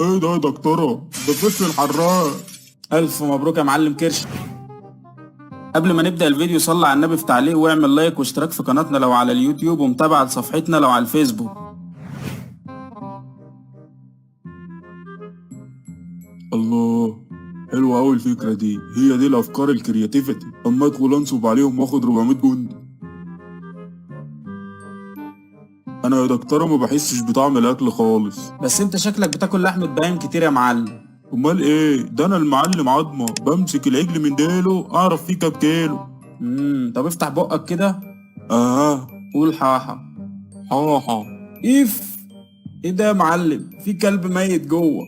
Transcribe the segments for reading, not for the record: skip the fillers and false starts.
ايه ده يا دكتورة؟ ده فلفل حراق. الف مبروك يا معلم كرش. قبل ما نبدأ الفيديو صلي على النبي في تعليق، واعمل like واشتراك في قناتنا لو على اليوتيوب، ومتابعة لصفحتنا لو على الفيسبوك. الله، حلوة أوي الفكرة دي، هي دي الأفكار ال creativity. أما أدخل أنصب عليهم وآخد 400 جندي. أنا يا دكتورة ما بحسش بطعم الأكل خالص. بس انت شكلك بتاكل لحمة بهايم كتير يا معلم. أمال إيه؟ ده أنا المعلم عظمة، بمسك العجل من ديله أعرف فيه كام كيلو. طب افتح بقك كده. آه. قول حاحة. حاحة. اف، ايه ده يا معلم؟ في كلب ميت جوه.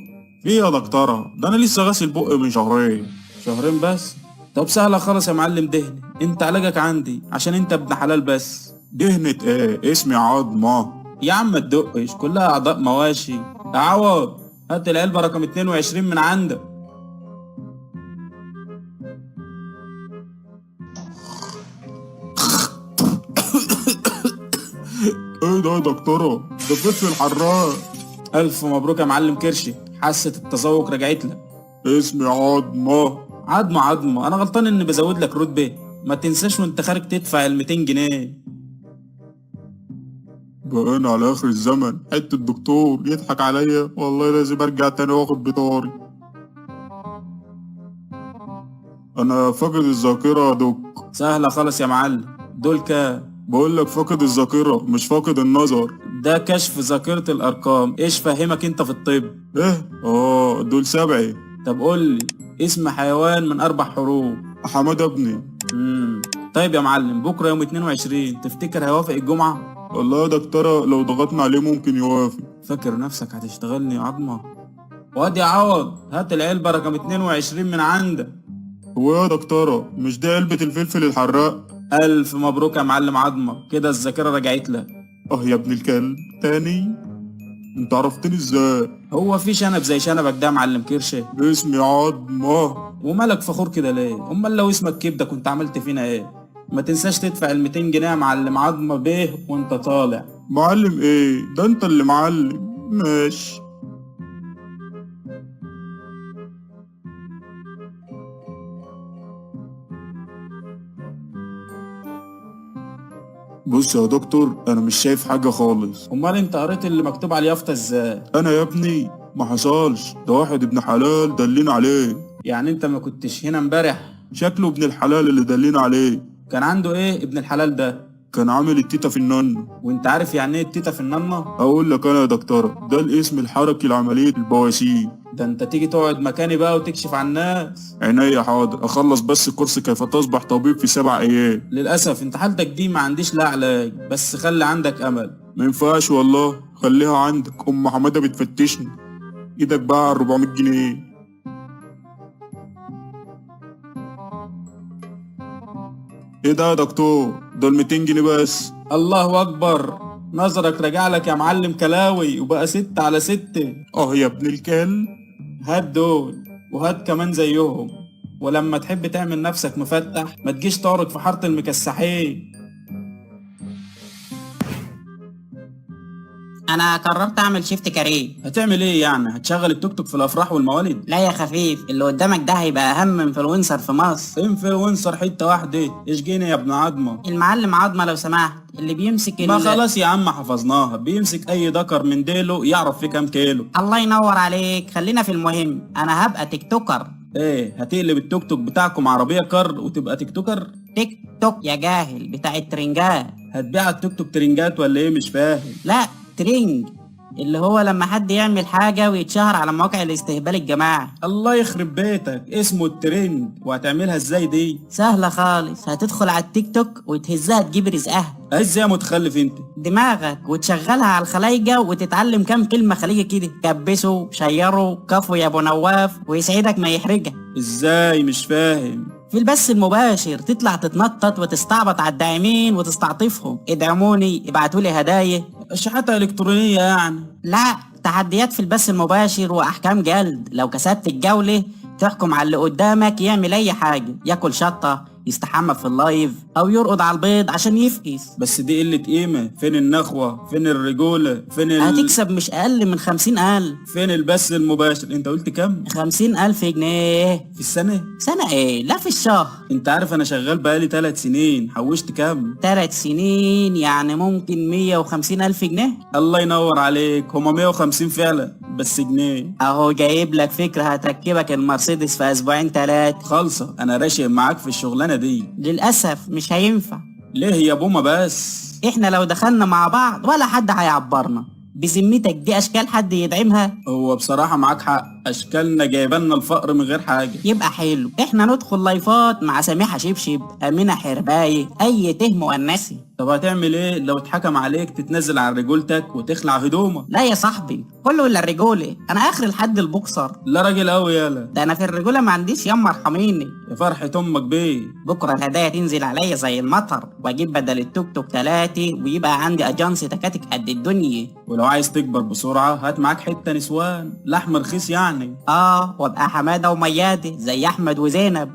إيه يا دكتورة؟ ده أنا لسه غاسل بقي من شهرين. شهرين بس؟ طب سهلة خالص يا معلم دهني، انت علاجك عندي عشان انت ابن حلال بس. دهنة إيه؟ اسمي عظمة. يا عم ما تدقش، كلها اعضاء مواشي. يا عوض هات العلبة رقم 22 من عندك. ايه ده يا دكتورة؟ ده فلفل حراق. الف مبروك يا معلم كرشي، حاسة التذوق رجعت لك. اسمي عظمة. عظمة عظمة، انا غلطان اني بزود لك رتبة. ما تنساش وانت خارج تدفع ال 200 جنيه. بقينا على اخر الزمن، حتة الدكتور يضحك عليا، والله لازم ارجع تاني واخد بطاري. انا فاقد الذاكرة يا دوك. سهلة خالص يا معلم، دول كام؟ بقول لك فاقد الذاكرة مش فاقد النظر. ده كشف ذاكرة الارقام، ايش فهمك انت في الطب؟ ايه؟ دول 7. طب قول لي اسم حيوان من 4 حروف. حماد ابني. طيب يا معلم، بكرة يوم 22 تفتكر هيوافق الجمعة؟ والله يا دكتورة لو ضغطنا عليه ممكن يوافق. فاكر نفسك هتشتغلني يا عظمة؟ وادي يا عوض هات العلبة رقم 22 من عندك. هو يا دكتورة مش دي علبة الفلفل الحراق؟ ألف مبروك يا معلم عظمة، كده الذاكرة رجعت لك. اه يا ابن الكلب، تاني؟ انت عرفتني ازاي؟ هو في شنب زي شنبك ده يا معلم كرشة؟ اسمي عظمة. ومالك فخور كده ليه؟ امال لو اسمك كبدة كنت عملت فينا ايه؟ ما تنساش تدفع ال 200 جنيه يا معلم عظمة بيه وانت طالع. معلم ايه؟ ده انت اللي معلم. ماشي. بص يا دكتور، انا مش شايف حاجة خالص. امال انت قريت اللي مكتوب على اليافطة ازاي؟ انا يا ابني ما حصلش، ده واحد ابن حلال دلنا عليه. يعني انت ما كنتش هنا امبارح؟ شكله ابن الحلال اللي دلنا عليه. كان عنده ايه ابن الحلال ده؟ كان عامل التيتا في النونة. وانت عارف يعني ايه التيتا في النونة؟ اقول لك انا يا دكتورة، ده الاسم الحركي لعملية البواسير. ده انت تيجي تقعد مكاني بقى وتكشف عن الناس. عينيا حاضر، اخلص بس كورس كيف تصبح طبيب في 7 ايام. للاسف انت حالتك دي ما عنديش لا علاج، بس خلي عندك امل. ما ينفعش والله، خليها عندك، ام حمادة بتفتشني. ايدك بقى على 400 جنيه. ايه ده يا دكتور؟ دول 200 جنيه بس. الله اكبر، نظرك رجع لك يا معلم كلاوي، وبقى 6 على 6. اه يا ابن الكلب. هات دول وهات كمان زيهم، ولما تحب تعمل نفسك مفتح ما تجيش تعرج في حارة المكسحين. انا قررت اعمل shift career. هتعمل ايه يعني؟ هتشغل التوك توك في الافراح والموالد؟ لا يا خفيف، اللي قدامك ده هيبقى اهم influencer في مصر. influencer حتة واحدة؟ ايش جينا يا ابن عظمه؟ المعلم عظمه لو سمحت، اللي بيمسك ما خلاص يا عم حفظناها، بيمسك اي دكر من ديله يعرف فيه كام كيلو. الله ينور عليك. خلينا في المهم، انا هبقى TikToker. ايه هتقلب التوك توك بتاعكم عربية كار وتبقى TikToker؟ تيك توك يا جاهل، بتاع الترنجات. هتبيع التوك توك ترنجات ولا ايه؟ مش فاهم. لا ترنج اللي هو لما حد يعمل حاجة ويتشهر على مواقع الاستهبال الجماعي. الله يخرب بيتك، اسمه الترند. وهتعملها ازاي دي؟ سهلة خالص، هتدخل على التيك توك وتهزها تجيب رزقها. ازاي يا متخلف انت؟ دماغك وتشغلها على الخلايجة وتتعلم كام كلمة خليجة كده، كبسوا شيروا كفوا يا ابو نواف، ويسعدك ما يحرجك. ازاي؟ مش فاهم. في البث المباشر تطلع تتنطط وتستعبط على الداعمين وتستعطفهم، ادعموني، ابعتولي هدايا. شحاتة إلكترونية يعني؟ لا، تحديات في البث المباشر وأحكام جلد. لو كسبت الجولة تحكم على اللي قدامك يعمل أي حاجة، ياكل شطة، يستحمى في ال live، او يرقد على البيض عشان يفقس. بس دي قلة قيمة، فين النخوة؟ فين الرجولة؟ فين هتكسب مش اقل من 50,000. فين البث المباشر؟ انت قلت كام؟ 50,000 جنيه في السنة؟ سنة ايه؟ لا في الشهر. انت عارف انا شغال بقالي 3 سنين، حوشت كام؟ 3 سنين يعني ممكن 150,000 جنيه. الله ينور عليك، هما 150 فعلا بس جنيه. اهو جايب لك فكرة هتركبك المرسيدس في اسبوعين 3. خالصة، انا راشق معاك في الشغلانة دي. للأسف مش هينفع. ليه يا بومة بس؟ احنا لو دخلنا مع بعض ولا حد هيعبرنا. بذمتك دي اشكال حد يدعمها؟ هو بصراحة معاك حق، اشكالنا جايبالنا الفقر من غير حاجة. يبقى حلو، احنا ندخل لايفات مع سميحة شبشب، امينة حرباية، اي ته مؤنثي. طب هتعمل ايه لو اتحكم عليك تتنزل عن رجولتك وتخلع هدومك؟ لا يا صاحبي، كله الا الرجولة، انا اخر لحد البوكسر. لا راجل قوي يالا. ده انا في الرجولة ما عنديش ياما، ارحميني. يا فرحة امك بيه. بكرة الهدايا تنزل عليا زي المطر، واجيب بدل التوك توك 3، ويبقى عندي اجانس تكاتك قد الدنيا. ولو عايز تكبر بسرعة هات معاك حتة نسوان، لحم رخيص يعني. وابقى حمادة وميادة زي احمد وزينب.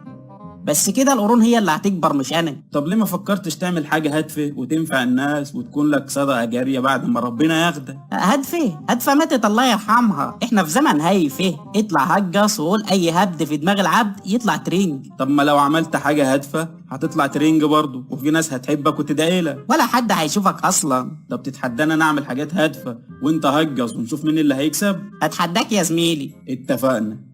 بس كده القرون هي اللي هتكبر مش انا. طب ليه ما فكرتش تعمل حاجة هادفة وتنفع الناس وتكون لك صدقة جارية بعد ما ربنا ياخدك؟ هادفة؟ هادفة ماتت الله يرحمها، احنا في زمن هايفة. اطلع هجص وقول اي هبد في دماغ العبد يطلع ترنج. طب ما لو عملت حاجة هادفة هتطلع ترنج برضه، وفي ناس هتحبك وتدعي لك. ولا حد هيشوفك اصلا. طب تتحدانا نعمل حاجات هادفة وانت هجص ونشوف مين اللي هيكسب؟ اتحداك يا زميلي. اتفقنا.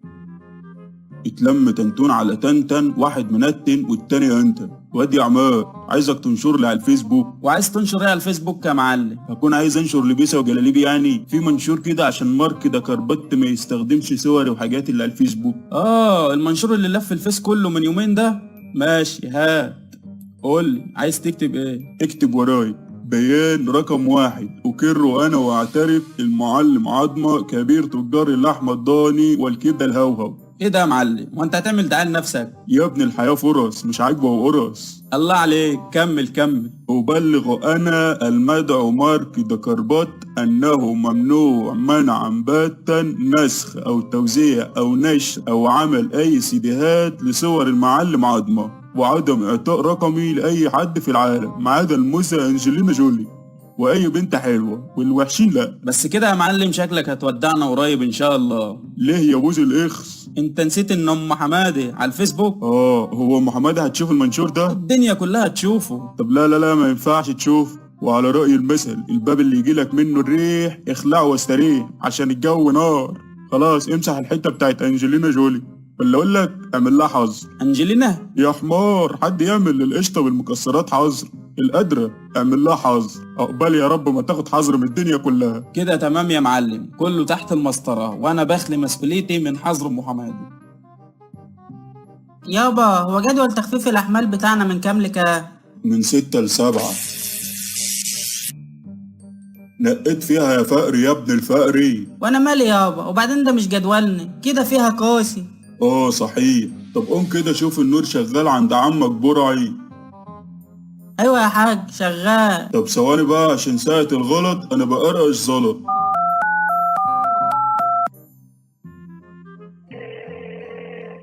اتلم تنتون على تنتن، واحد منتن والتاني انتن. وادي يا عماد، عايزك تنشر لي على الفيسبوك. وعايز تنشر ايه على الفيسبوك يا معلم؟ هكون عايز انشر لبسه وجلاليبي يعني، في منشور كده عشان مارك ده كربت ما يستخدمش صوري وحاجات اللي على الفيسبوك. المنشور اللي لف الفيس كله من يومين ده؟ ماشي، هات قول لي عايز تكتب ايه؟ اكتب وراي: بيان رقم 1، أقر أنا وأعترف المعلم عظمة كبير تجار اللحمة الضاني والكبدة الهوهو. ايه ده يا معلم؟ وانت هتعمل دعاية لنفسك؟ يا ابن الحياة فرص، مش عاجبه قرص. الله عليك، كمل كمل. أبلغ أنا المدعو مارك دكربات أنه ممنوع منعا باتا نسخ أو توزيع أو نشر أو عمل أي سيديهات لصور المعلم عظمة، وعدم إعطاء رقمي لأي حد في العالم ما عدا الموسى أنجلينا جولي وأي بنت حلوة، والوحشين لا. بس كده يا معلم شكلك هتودعنا قريب إن شاء الله. ليه يا بوز الإخس؟ أنت نسيت إن أم حمادة على الفيسبوك؟ هو أم حمادة هتشوف المنشور ده؟ الدنيا كلها تشوفه. طب لا لا لا، ما ينفعش تشوف. وعلى رأي المثل، الباب اللي يجيلك منه الريح اخلعه واستريح عشان الجو نار. خلاص امسح الحتة بتاعت أنجلينا جولي، ولا أقول لك اعمل لها حظر. أنجلينا؟ يا حمار، حد يعمل للقشطة والمكسرات حظر؟ القدرة اعمل لها حظر. اقبل يا رب ما تاخد حظر من الدنيا كلها. كده تمام يا معلم، كله تحت المسطرة، وانا بخلي مسؤوليتي من حظر ام حمادي. يابا هو جدول تخفيف الاحمال بتاعنا من كام لكام؟ من 6 ل7. نقيت فيها يا فقري يا ابن الفقري. وانا مالي يابا، وبعدين ده مش جدولنا كده فيها كوسي. صحيح. طب قوم كده شوف النور شغال عند عمك برعي. ايوه يا حاج شغال. طب ثواني بقى عشان ساعة الغلط انا بقرقش زلط.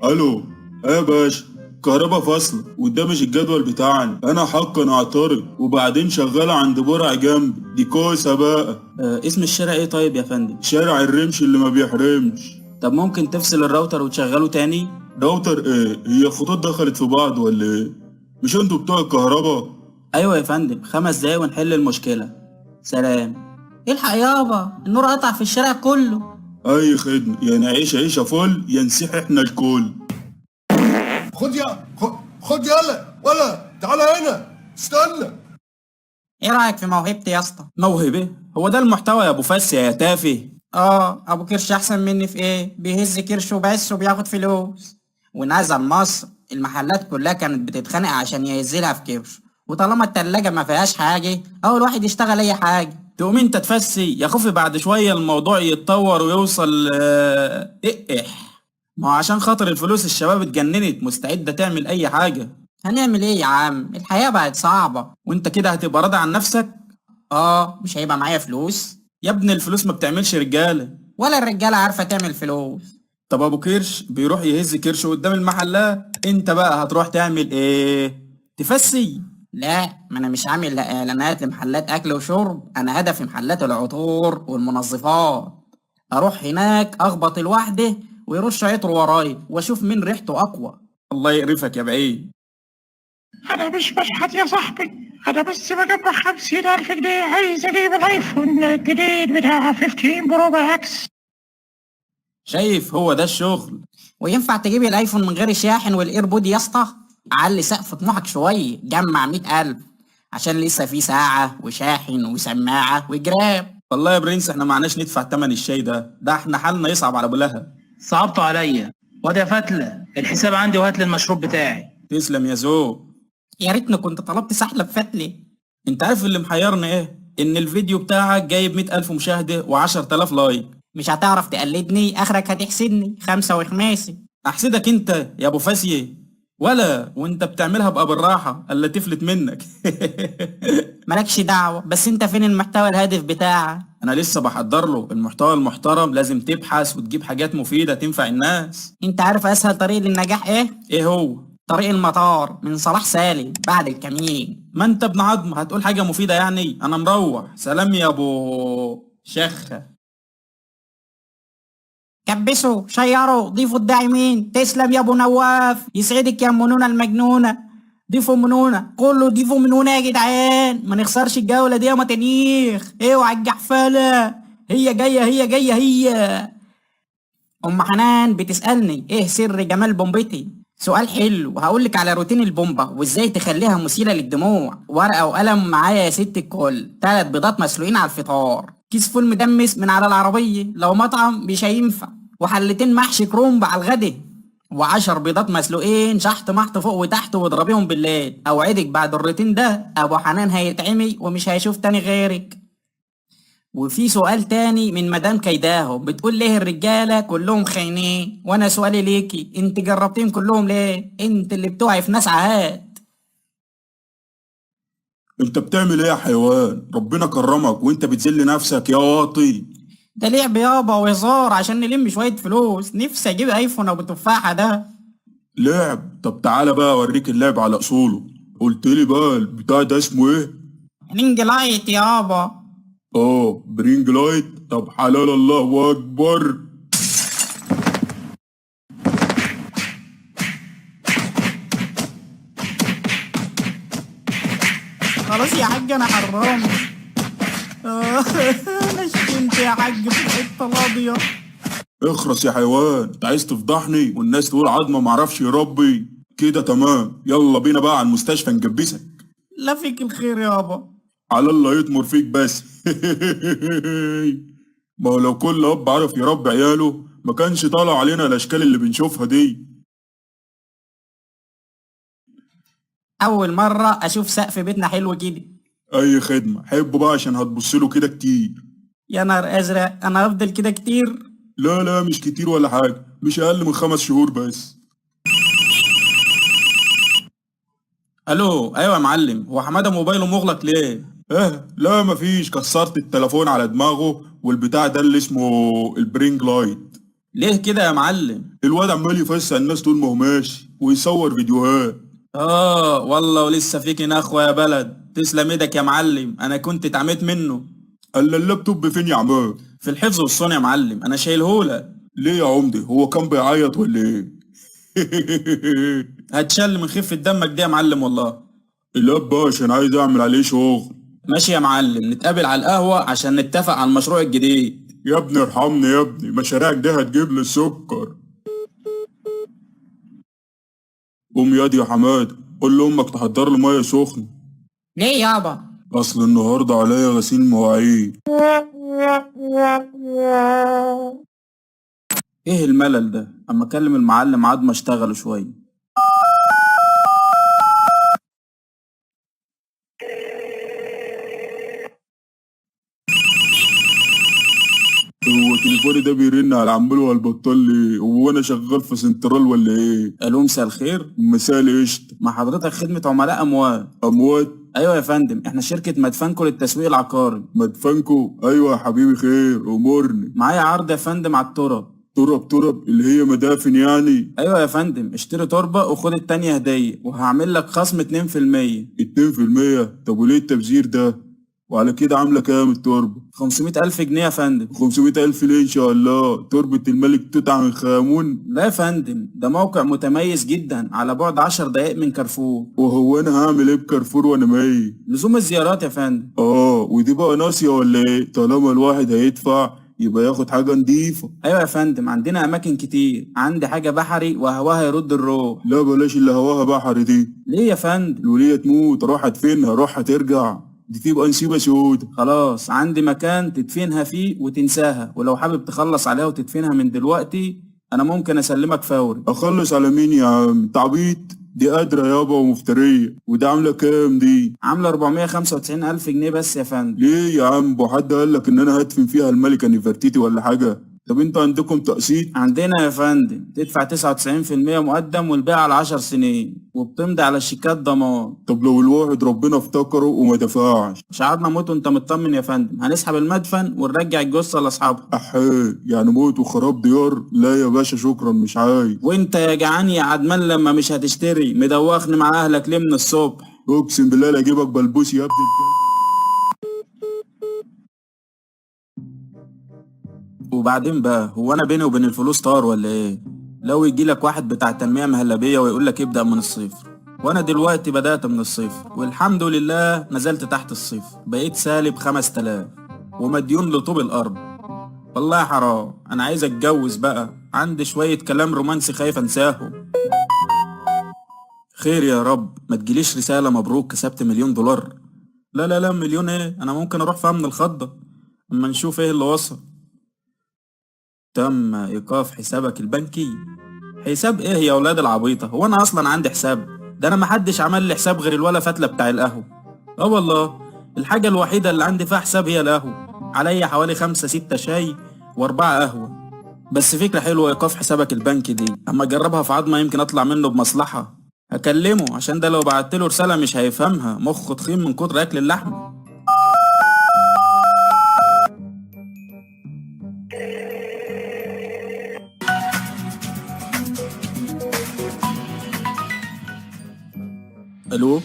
الو، ايه يا باشا؟ كهربا فاصلة وده مش الجدول بتاعنا، انا حقا اعترض. وبعدين شغالة عند برع جنبي، دي كوسة بقى. اسم الشارع ايه طيب يا فندم؟ شارع الرمش اللي ما بيحرمش. طب ممكن تفصل الراوتر وتشغله تاني؟ راوتر ايه؟ هي الخطوط دخلت في بعض ولا ايه؟ مش انتوا بتوع الكهربا؟ ايوه يا فندم، 5 دقايق ونحل المشكلة. سلام. الحق يابا، النور قطع في الشارع كله. اي خدمة، يعني عيش عيشة فل يا نسيح احنا الكل. خد يا خد يلا، ولا تعالى هنا استنى. ايه رأيك في موهبتي يا اسطى؟ موهبة؟ هو ده المحتوى يا ابو فس يا تافه؟ ابو كرش احسن مني في ايه؟ بيهز كرشه بس وبياخد فلوس. ونزل مصر المحلات كلها كانت بتتخانق عشان يهزلها في كرش، وطالما التلاجة ما فيهاش حاجة اول واحد يشتغل اي حاجة. تقوم انت تفسي يا خوفي بعد شوية الموضوع يتطور ويوصل اقح. ما هو عشان خاطر الفلوس الشباب اتجننت، مستعدة تعمل اي حاجة. هنعمل ايه يا عم؟ الحياة بقت صعبة. وانت كده هتبقى راضي عن نفسك؟ مش هيبقى معايا فلوس؟ يا ابن الفلوس ما بتعملش رجالة، ولا الرجالة عارفة تعمل فلوس. طب ابو كرش بيروح يهز كرشه قدام المحلات. انت بقى هتروح تعمل ايه؟ تفسي؟ لا، ما انا مش عامل اعلانات لمحلات اكل وشرب، انا هدفي محلات العطور والمنظفات. اروح هناك اخبط الواحدة ويرش عطر وراي واشوف مين ريحته اقوى. الله يقرفك يا بعيد. انا مش بشحت يا صاحبي، انا بس بجمع 50,000 جنيه، عايز اجيب الايفون الجديد بتاع 15 Pro Max. شايف؟ هو ده الشغل. وينفع تجيب الايفون من غير الشاحن وال AirPod يا اسطى؟ علي سقف طموحك شوية، جمع 100,000 عشان لسه في ساعة وشاحن وسماعه وجراب. والله يا برنس احنا معناش ندفع تمن الشاي ده، ده احنا حالنا يصعب على ابو لهب. صعبتوا عليا. واد يا فتله، الحساب عندي وهات لي المشروب بتاعي. تسلم يا زوق. يا ريتني كنت طلبت سحلب فتلي. انت عارف اللي محيرني ايه؟ ان الفيديو بتاعك جايب 100,000 مشاهده و10,000 like. مش هتعرف تقلدني، اخرك هتحسدني 5 وخماسي. احسدك انت يا ابو فاسيه؟ ولا وانت بتعملها بقى بالراحة الا تفلت منك. مالكش دعوه، بس انت فين المحتوى الهادف بتاعك؟ انا لسه بحضر له المحتوى المحترم، لازم تبحث وتجيب حاجات مفيدة تنفع الناس. انت عارف اسهل طريق للنجاح ايه؟ ايه هو؟ طريق المطار من صلاح سالم بعد الكمين. ما انت ابن عظم هتقول حاجة مفيدة يعني. انا مروح، سلام يا ابو شخه. كبسوا، شيروا، ضيفوا الداعمين. تسلم يا ابو نواف، يسعدك يا ام منونه المجنونة. ضيفوا منونه، كله ضيفوا منونه يا جدعان، ما نخسرش الجولة دي يا متانيخ. اوعى الجحفله، هي جاية هي جاية هي. ام حنان بتسالني ايه سر جمال بومبتي؟ سؤال حلو، هقولك على روتين البومبا وازاي تخليها مثيرة للدموع. ورقة وقلم معايا يا ست الكل. 3 بيضات مسلوقين على الفطار، كيس فول مدمس من على العربية لو مطعم مش هينفع، وحلتين محشي كرنب على الغدا، و10 بيضات مسلوقين شحط محط فوق وتحت واضربيهم بالليل. اوعدك بعد الروتين ده ابو حنان هيتعمي ومش هيشوف تاني غيرك. وفي سؤال تاني من مدام كيداهو بتقول ليه الرجالة كلهم خاينين؟ وانا سؤالي ليكي، انت جربتين كلهم ليه؟ انت اللي بتوعي في ناس عهات. انت بتعمل ايه يا حيوان؟ ربنا كرمك وانت بتذل نفسك يا واطي. ده لعب يابا وهزار عشان نلم شوية فلوس، نفسي اجيب ايفون ابو تفاحة ده. لعب؟ طب تعالى بقى اوريك اللعب على اصوله. قلت لي بقى البتاع ده اسمه ايه؟ ring light يابا. اه ب ring light. طب حلال، الله اكبر. خلاص يا حاج انا حرام. انا شتمت يا حاج في الحتة القاضية. اخرس يا حيوان، انت عايز تفضحني والناس تقول عظمه معرفش يربي كده؟ تمام، يلا بينا بقى على المستشفى نجبسك. لا فيك الخير يابا. على الله يطمر فيك بس. ما هو لو كل اب عرف يربي عياله ما كانش طالع علينا الاشكال اللي بنشوفها دي. اول مرة اشوف سقف بيتنا حلو كده. اي خدمة، حبه بقى عشان هتبص له كده كتير. يا نهار ازرق، انا هفضل كده كتير؟ لا لا مش كتير ولا حاجة، مش اقل من 5 شهور بس. الو، ايوه يا معلم، هو حمادة موبايله مغلق ليه؟ اه لا مفيش، كسرت التليفون على دماغه والبتاع ده اللي اسمه ال ring light. ليه كده يا معلم؟ الواد عمال يفسق الناس طول ما هو ماشي ويصور فيديوهات. اه والله ولسه فيك نخوه يا بلد. تسلم ايدك يا معلم، انا كنت اتعميت منه. قال اللابتوب فين يا عماد؟ في الحفظ والصون يا معلم، انا شايلهولك. ليه يا عمدي، هو كان بيعيط ولا ايه؟ هتشل من خفه دمك دي يا معلم والله. اللاب بقى عشان عايز اعمل عليه شغل. ماشي يا معلم، نتقابل على القهوة عشان نتفق على المشروع الجديد. يا ابني ارحمني يا ابني، مشاريعك دي هتجيب لي السكر. قوم ياض يا حماد، قول لامك تحضر لي مية سخنة. ليه يابا؟ اصل النهارده عليا غسيل مواعين. ايه الملل ده؟ اما اكلم المعلم عاد ما اشتغلوا شوية. هو تليفوني ده بيرن على عمال ولا البطال ليه؟ هو انا شغال في سنترال ولا ايه؟ الو مساء الخير. مساء القشطه. مع حضرتك خدمة عملاء اموات. اموات؟ ايوه يا فندم، احنا شركة مدفنكو للتسويق العقاري. مدفنكو؟ ايوه يا حبيبي، خير امورني. معايا عرض يا فندم على التراب. تراب تراب اللي هي مدافن يعني؟ ايوه يا فندم، اشتري تربة وخد التانية هدية، وهعمل لك خصم 2%. 2%؟ طب وليه التبذير ده؟ وعلى كده عاملة كام التربة؟ 500 ألف جنيه يا فندم. 500 ألف ليه إن شاء الله؟ تربة الملك توت عنخ آمون؟ لا يا فندم، ده موقع متميز جدا على بعد 10 دقايق من كارفور. وهو أنا هعمل إيه بكارفور وأنا ميت؟ لزوم الزيارات يا فندم. ودي بقى ناصية ولا إيه؟ طالما الواحد هيدفع يبقى ياخد حاجة نضيفة. أيوة يا فندم، عندنا أماكن كتير، عندي حاجة بحري وهواها يرد الروح. لا بلاش اللي هواها بحري دي. ليه يا فندم؟ الولية تموت، روحها تفينها، روحها ترجع، دي تبقى نسيبة سودة. خلاص، عندي مكان تدفنها فيه وتنساها، ولو حابب تخلص عليها وتدفنها من دلوقتي أنا ممكن أسلمك فوري. أخلص على مين يا عم؟ تعبيط؟ دي قادرة يابا ومفترية. وده عاملة كام دي؟ عاملة 495 ألف جنيه بس يا فندم. ليه يا عم؟ وحد قال لك إن أنا هدفن فيها الملكة نفرتيتي ولا حاجة؟ طب انتوا عندكم تقسيط؟ عندنا يا فندم، تدفع 99% مقدم والباقي على 10 سنين، وبتمضي على الشيكات ضمان. طب لو الواحد ربنا افتكره وما دفعش؟ شعارنا موت وانت مطمن يا فندم، هنسحب المدفن ونرجع الجثة لاصحابها. احيه، يعني موت وخراب ديار؟ لا يا باشا شكرا مش عايز. وانت يا جعان يا عدمان لما مش هتشتري مدوخني مع اهلك ليه من الصبح؟ اقسم بالله لا اجيبك بلبوس يا ابن الكلب. وبعدين بقى، هو انا بيني وبين الفلوس طار ولا ايه؟ لو يجي لك واحد بتاع تنمية مهلبية ويقول لك ابدأ من الصفر، وانا دلوقتي بدأت من الصفر والحمد لله نزلت تحت الصفر، بقيت سالب 5000 ومديون لطوب الارض. والله حرام، انا عايز اتجوز بقى، عندي شوية كلام رومانسي خايف انساهم. خير يا رب، ما تجيليش رسالة مبروك كسبت $1,000,000. لا لا لا، مليون ايه؟ انا ممكن اروح فيها من الخضة. اما نشوف ايه اللي وصل. تم ايقاف حسابك البنكي. حساب ايه يا ولاد العبيطة؟ هو انا اصلا عندي حساب؟ ده انا محدش عمل لي حساب غير الولا فتلة بتاع القهوة. والله الحاجة الوحيدة اللي عندي فيها حساب هي القهوة. عليا حوالي 5 6 شاي و4 قهوة. بس فكرة حلوة ايقاف حسابك البنكي دي، اما اجربها في عظمة يمكن اطلع منه بمصلحة. هكلمه عشان ده لو بعتله رسالة مش هيفهمها، مخه تخين من كتر اكل اللحمة. الو،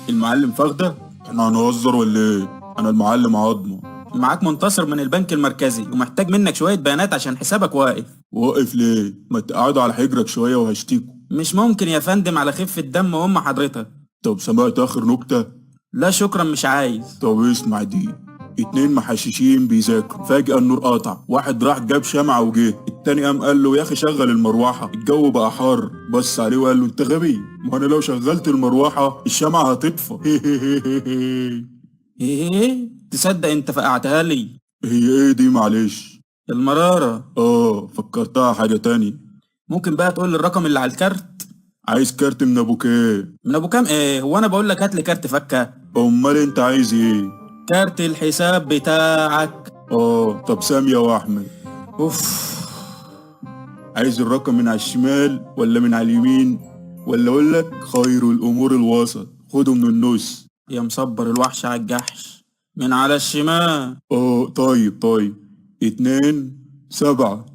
المعلم فخده؟ احنا هنهزر ولا ايه؟ انا المعلم عظمه. معاك منتصر من البنك المركزي ومحتاج منك شوية بيانات عشان حسابك واقف. واقف ليه؟ ما تقعدوا على حجرك شوية وهشتيكوا. مش ممكن يا فندم، على خفة دم ام حضرتك. طب سمعت اخر نكتة؟ لا شكرا مش عايز. طب اسمع دي. 2 محششين بيذاكروا، فجأة النور قطع، واحد راح جاب شمعة وجه، التاني قام قال له يا اخي شغل المروحة الجو بقى حر، بص عليه وقال له انت غبي، ما انا لو شغلت المروحة الشمعة هتطفى. ايه؟ تصدق انت فقعتها لي. هي ايه دي معلش؟ المرارة. فكرتها حاجة تانية. ممكن بقى تقول لي الرقم اللي على الكارت؟ عايز كارت من ابو كام؟ من ابو كام ايه؟ هو انا بقول لك هات لي كارت فكة؟ امال انت عايز ايه؟ كارت الحساب بتاعك. طب سامية واحمد. اوف. عايز الرقم من على الشمال ولا من على اليمين؟ ولا اقول لك خير الامور الوسط، خده من النص. يا مصبر الوحش على الجحش، من على الشمال. طيب 2 7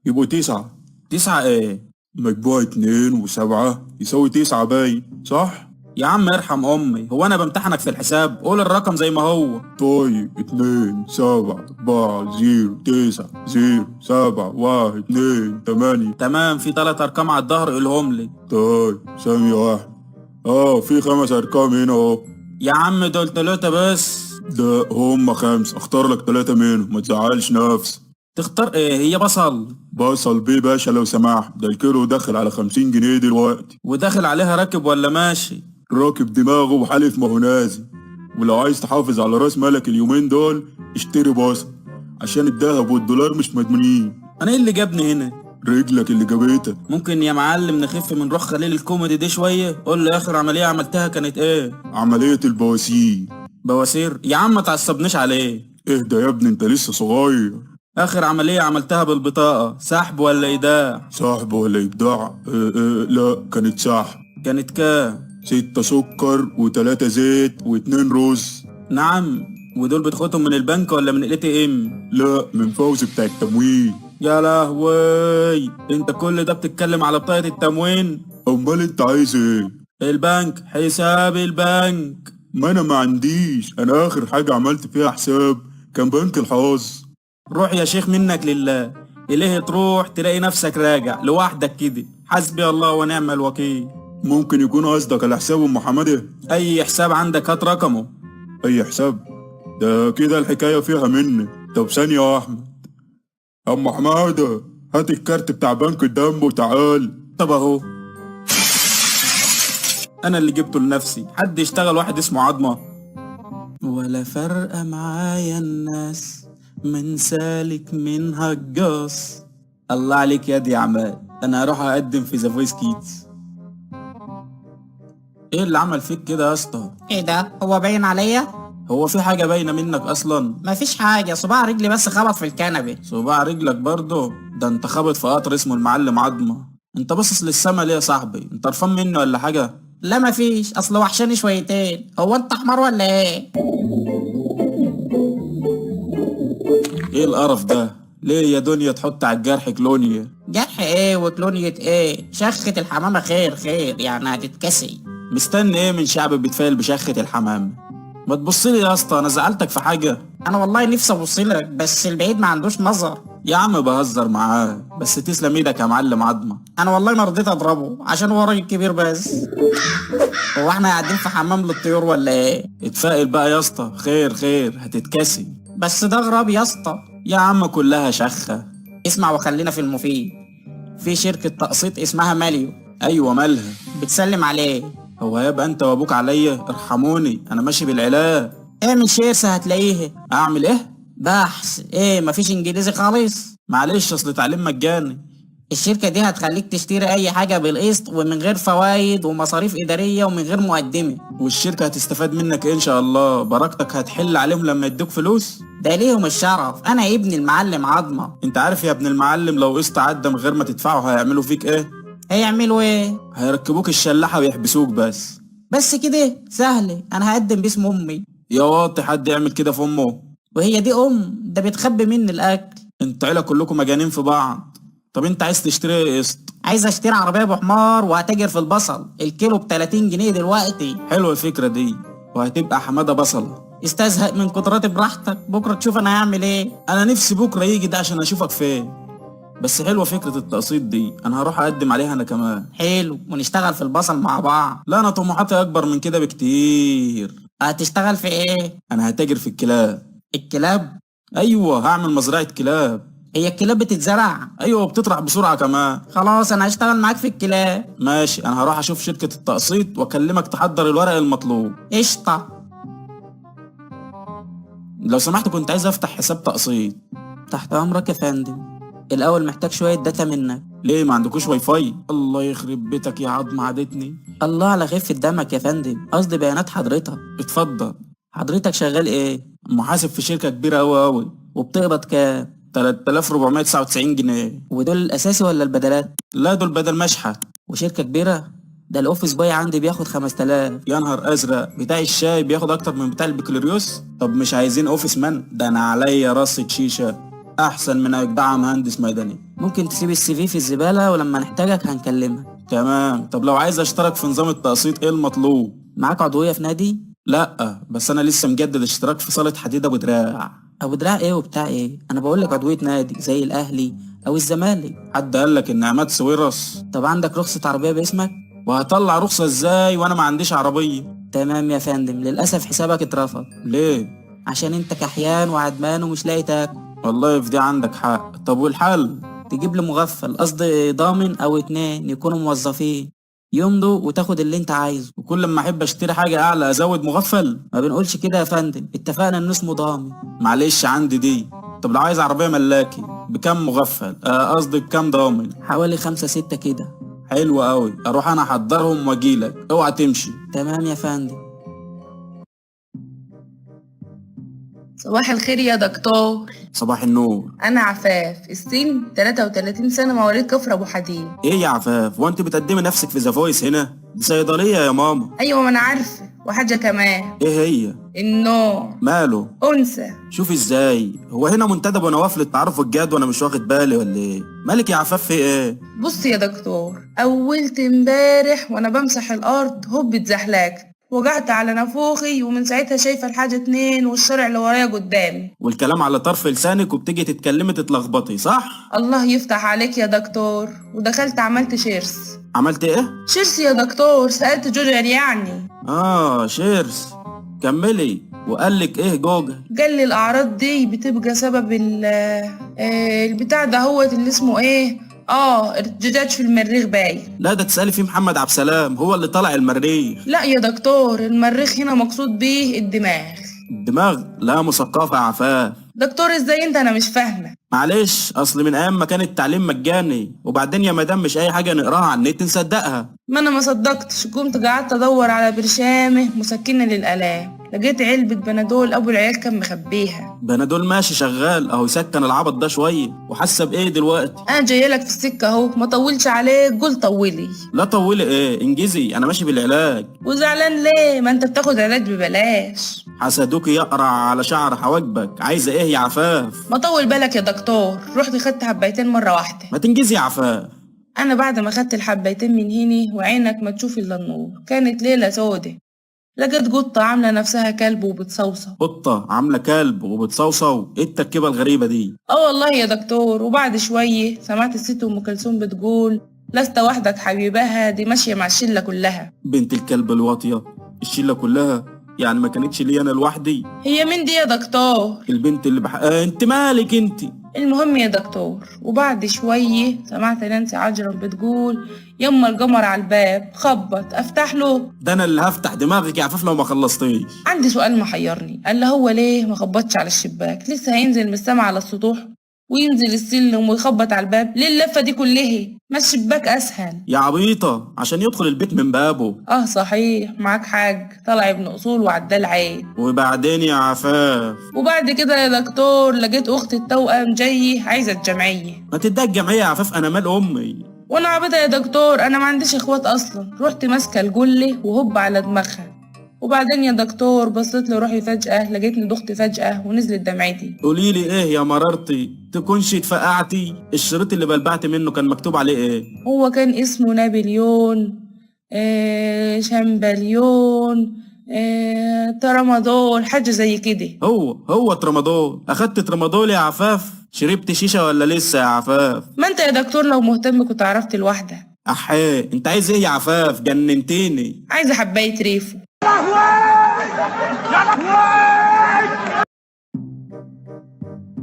يبقوا 9. 9 ايه؟ مجموع 2 و7 يساوي 9 باين، صح؟ يا عم ارحم امي، هو انا بمتحنك في الحساب؟ قول الرقم زي ما هو. طيب 2 7 4 0 9 0 7 1 2 8. تمام، في 3 ارقام على الظهر قولهم لي. طيب ثانية واحدة. في 5 ارقام هنا اهو. يا عم دول 3 بس. ده هم 5، اختار لك 3 منهم، ما تزعلش نفسك. تختار ايه؟ هي بصل. بصل بيه باشا لو سمحت، ده الكيلو داخل على 50 جنيه دلوقتي. وداخل عليها راكب ولا ماشي؟ راكب دماغه وحالف ما هو نازل. ولو عايز تحافظ على راس مالك اليومين دول اشتري بصل، عشان الذهب والدولار مش مضمونين. انا ايه اللي جابني هنا؟ رجلك اللي جابتك. ممكن يا معلم نخف من روح خليل الكوميدي دي شوية؟ قول لي اخر عملية عملتها كانت ايه؟ عملية البواسير. بواسير؟ يا عم ما تعصبنيش عليه. اهدى يا ابني انت لسه صغير. اخر عملية عملتها بالبطاقة، سحب ولا ايداع؟ سحب ولا ايداع؟ لا كانت سحب. كانت كام؟ 6 سكر و3 زيت و2 رز. نعم، ودول بتاخدهم من البنك ولا من ال ATM؟ لا من فوزي بتاع التموين. يا لهوي، انت كل ده بتتكلم على بطاقة التموين؟ امال انت عايز ايه؟ البنك، حساب البنك. ما انا ما عنديش، انا اخر حاجة عملت فيها حساب كان بنك الحظ. روح يا شيخ منك لله، إليه تروح تلاقي نفسك راجع لوحدك كده. حسبي الله ونعم الوكيل. ممكن يكون قصدك على حساب ام حمادة؟ اي حساب عندك هات رقمه. اي حساب؟ ده كده الحكاية فيها مني. طب ثانية يا احمد. ام حمادة هات الكارت بتاع بنك الدم وتعال. طب اهو، انا اللي جبته لنفسي. حد يشتغل واحد اسمه عظمة. ولا فرقة معايا الناس، من سالك من هجاص. الله عليك يا دي يا عماد، انا هروح اقدم في The Voice Kids. ايه اللي عمل فيك كده يا اسطى؟ ايه ده، هو باين عليا؟ هو في حاجة باينة منك اصلا؟ مفيش حاجة، صباع رجلي بس خبط في الكنبة. صباع رجلك برضه؟ ده انت خابط في قطر اسمه المعلم عظمة. انت باصص للسما ليه يا صاحبي؟ انت قرفان مني ولا حاجة؟ لا مفيش، اصل وحشاني شويتين. هو انت حمار ولا ايه؟ ايه القرف ده؟ ليه يا دنيا تحط على الجرح كلونيا؟ جرح ايه وكلونية ايه؟ شخة الحمامة خير خير، يعني هتتكسي. مستني ايه من شعب بيتفايل بشخة الحمامة؟ ما تبصلي يا اسطى، انا زعلتك في حاجة؟ انا والله نفسي ابصلك، بس البعيد ما عندوش نظر. يا عم بهزر معاه، بس تسلم ايدك يا معلم عظمة. انا والله ما رضيت اضربه عشان هو راجل كبير بس. هو احنا قاعدين في حمام للطيور ولا ايه؟ اتفائل بقى يا اسطى، خير خير هتتكسي. بس ده غراب يا اسطى. يا عم كلها شخة. اسمع وخلينا في المفيد. في شركة تقسيط اسمها ماليو. ايوه مالها؟ بتسلم عليه. هو هيبقى انت وابوك عليا؟ ارحموني انا ماشي بالعلاج. اعمل search هتلاقيها. اعمل ايه؟ بحث. ايه مفيش انجليزي خالص؟ معلش اصل تعليم مجاني. الشركة دي هتخليك تشتري اي حاجة بالقسط ومن غير فوايد ومصاريف ادارية ومن غير مقدمة. والشركة هتستفاد منك ان شاء الله، بركتك هتحل عليهم لما يدوك فلوس. ده ليهم الشرف، انا ابن المعلم عظمة. انت عارف يا ابن المعلم لو قسط عدى من غير ما تدفعه هيعملوا فيك ايه؟ هيعملوا ايه؟ هيركبوك الشلاحة ويحبسوك. بس كده سهلة، انا هقدم باسم امي. يا واطي حد يعمل كده في امه؟ وهي دي ام؟ ده بتخبي مني الاكل. انتوا عيلة كلكم مجانين في بعض. طب انت عايز تشتري ايه قسط؟ عايز اشتري عربية بحمار وهتاجر في البصل، الكيلو ب 30 جنيه دلوقتي. حلوة الفكرة دي، وهتبقى حمادة بصلة. استزهق من قدراتي براحتك، بكرة تشوف انا هعمل ايه. انا نفسي بكرة يجي ده عشان اشوفك فين. بس حلوة فكرة التقسيط دي، انا هروح اقدم عليها انا كمان. حلو، ونشتغل في البصل مع بعض. لا انا طموحاتي اكبر من كده بكتير. هتشتغل في ايه؟ انا هتاجر في الكلاب. الكلاب؟ ايوه هعمل مزرعة كلاب. هي الكلاب بتتزرع؟ ايوه وبتطرح بسرعة كمان. خلاص انا هشتغل معاك في الكلاب. ماشي، انا هروح اشوف شركة التقسيط واكلمك تحضر الورق المطلوب. قشطة. لو سمحت كنت عايز افتح حساب تقسيط. تحت امرك يا فندم. الاول محتاج شوية data منك. ليه ما عندكوش واي فاي؟ الله يخرب بيتك يا عظمة عادتني. الله على خفة دمك يا فندم، قصدي بيانات حضرتك. اتفضل. حضرتك شغال ايه؟ محاسب في شركة كبيرة اوي اوي. وبتقبض كام؟ 3499 جنيه. ودول الاساسي ولا البدلات؟ لا دول بدل مشحت. وشركة كبيرة؟ ده ال office boy عندي بياخد 5000. يا نهار ازرق، بتاع الشاي بياخد اكتر من بتاع البكالوريوس؟ طب مش عايزين office man؟ ده انا عليا رصة شيشة احسن من اجدع مهندس مدني. ممكن تسيب ال CV في الزبالة ولما نحتاجك هنكلمك. تمام. طب لو عايز اشترك في نظام التقسيط ايه المطلوب؟ معاك عضوية في نادي؟ لا بس انا لسه مجدد اشتراك في صالة حديد ابو دراع. ابو دراع ايه وبتاع ايه؟ انا بقول لك عضوية نادي زي الاهلي او الزمالك. حد قال لك ان عماد سويرس؟ طب عندك رخصة عربية باسمك؟ وهطلع رخصة ازاي وانا ما عنديش عربية؟ تمام يا فندم، للاسف حسابك اترفض. ليه؟ عشان انت كحيان وعدمان ومش لاقي تاكل. والله في دي عندك حق. طب والحل؟ تجيب لي مغفل، قصدي ضامن او اتنين يكونوا موظفين يمضوا وتاخد اللي انت عايزه. وكل ما احب اشتري حاجة اعلى ازود مغفل؟ ما بنقولش كده يا فندم، اتفقنا ان اسمه ضامن. معلش عندي دي. طب لو عايز عربية ملاكي بكام مغفل؟ قصدي بكام ضامن؟ حوالي 5 6 كده. حلو قوي، اروح انا احضرهم واجيلك، اوعى تمشي. تمام يا فندم. صباح الخير يا دكتور. صباح النور. انا عفاف، السن 33 سنة، مواليد كفر ابو حديد. ايه يا عفاف، وانت بتقدمي نفسك في The Voice هنا؟ دي صيدلية يا ماما. ايوه ما انا عارفه، وحاجة كمان. ايه هي؟ النوع. ماله؟ أنثى. شوف ازاي، هو هنا منتدى بنواف للتعارف الجاد وانا مش واخد بالي ولا ايه؟ مالك يا عفاف في ايه؟ بص يا دكتور، أولت امبارح وانا بمسح الأرض هوب اتزحلقت، وجعت على نافوخي، ومن ساعتها شايفة الحاجة 2 والشارع اللي ورايا قدامي. والكلام على طرف لسانك وبتيجي تتكلمي تتلخبطي صح؟ الله يفتح عليك يا دكتور. ودخلت عملت search. عملت ايه؟ search يا دكتور، سألت جوجل يعني. اه search، كملي. وقال لك ايه جوجل؟ قال لي الأعراض دي بتبقى سبب البتاع ده هو اللي اسمه ايه؟ ارتجاج في المريخ باين. لا ده تسألي فيه محمد عبد السلام، هو اللي طلع المريخ. لا يا دكتور، المريخ هنا مقصود بيه الدماغ. الدماغ؟ لا مثقفة يا عفاف. دكتور ازاي انت؟ انا مش فاهمة. معلش، اصل من ايام ما كان التعليم مجاني، وبعدين يا مدام مش اي حاجة نقراها على النت نصدقها. ما انا ما صدقتش، قمت قعدت ادور على برشامة مسكنة للآلام، لقيت علبة بنادول ابو العيال كان مخبيها. بنادول ماشي شغال اهو، يسكن العبط ده شوية. وحاسة بايه دلوقتي؟ انا جاية لك في السكة اهو، ما طولش عليك، قول طولي. لا طولي ايه، انجزي، انا ماشي بالعلاج. وزعلان ليه؟ ما انت بتاخد علاج ببلاش. حسدوك يقرع على شعر حواجبك. عايزة ايه يا عفاف؟ ما طول بالك يا دكتور، رحت خدت حبايتين مرة واحدة. ما تنجزي يا عفاف. انا بعد ما خدت الحبايتين من هني وعينك ما تشوف الا النور، كانت ليلة سودة. لقيت قطة عاملة نفسها كلب وبتصوصو. قطة عاملة كلب وبتصوصو؟ ايه التركيبة الغريبة دي؟ اه والله يا دكتور. وبعد شوية سمعت الست ام كلثوم بتقول لست وحدك حبيبها، دي ماشية مع الشلة كلها. بنت الكلب الواطية، الشلة كلها؟ يعني ما كانتش لي انا لوحدي؟ هي مين دي يا دكتور؟ البنت اللي انت مالك انت؟ المهم يا دكتور، وبعد شوية سمعت نانسي عجرم بتقول يما القمر على الباب، خبط افتح له. ده انا اللي هفتح دماغك يا عفاف لو ما خلصتيش. عندي سؤال محيرني، قال هو ليه ما خبطش على الشباك؟ لسه هينزل من السما على السطوح وينزل السلم ويخبط على الباب، ليه اللفة دي كلها؟ ما الشباك اسهل. يا عبيطة، عشان يدخل البيت من بابه. اه صحيح، معاك حاج، طلع ابن اصول وعدال عين. وبعدين يا عفاف؟ وبعد كده يا دكتور لقيت اختي التوأم جاية عايزة الجمعية. ما تديها الجمعية يا عفاف، انا مال امي. وانا عبيطة يا دكتور، انا ما عنديش اخوات اصلا. رحت ماسكة الجلة وهوب على دماغها. وبعدين يا دكتور بصيت لروحي فجأة، لقيتني دخت فجأة ونزلت دمعتي. قولي لي ايه يا مرارتي، تكونش اتفقعتي؟ الشريط اللي بلبعت منه كان مكتوب عليه ايه؟ هو كان اسمه نابليون، شامبليون، ترامادول، حاجة زي كده. هو ترامادول. اخدت ترامادول يا عفاف؟ شربت شيشة ولا لسه يا عفاف؟ ما انت يا دكتور لو مهتم كنت عرفت الواحدة. احيه، انت عايز ايه يا عفاف؟ جننتيني. عايزة حباية ريفو.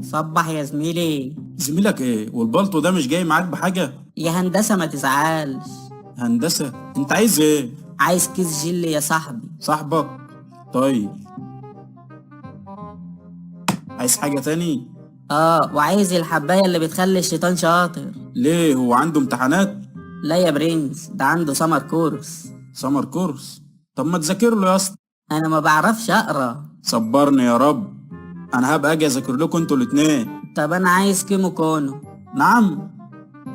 صبح يا زميلي. زميلك ايه؟ والبلطو ده مش جاي معاك بحاجة؟ يا هندسة ما تزعلش. هندسة؟ انت عايز ايه؟ عايز كيس جل يا صاحبي. صاحبك؟ طيب عايز حاجة تاني؟ اه، وعايز الحباية اللي بتخلي الشيطان شاطر. ليه، هو عنده امتحانات؟ لا يا برنس، ده عنده summer course. summer course؟ طب ما تذاكر له يا اسطى. انا ما بعرفش اقرا. صبرني يا رب، انا هبقى اجي اذاكر لكم انتوا الاتنين. طب انا عايز كيمو كونو. نعم؟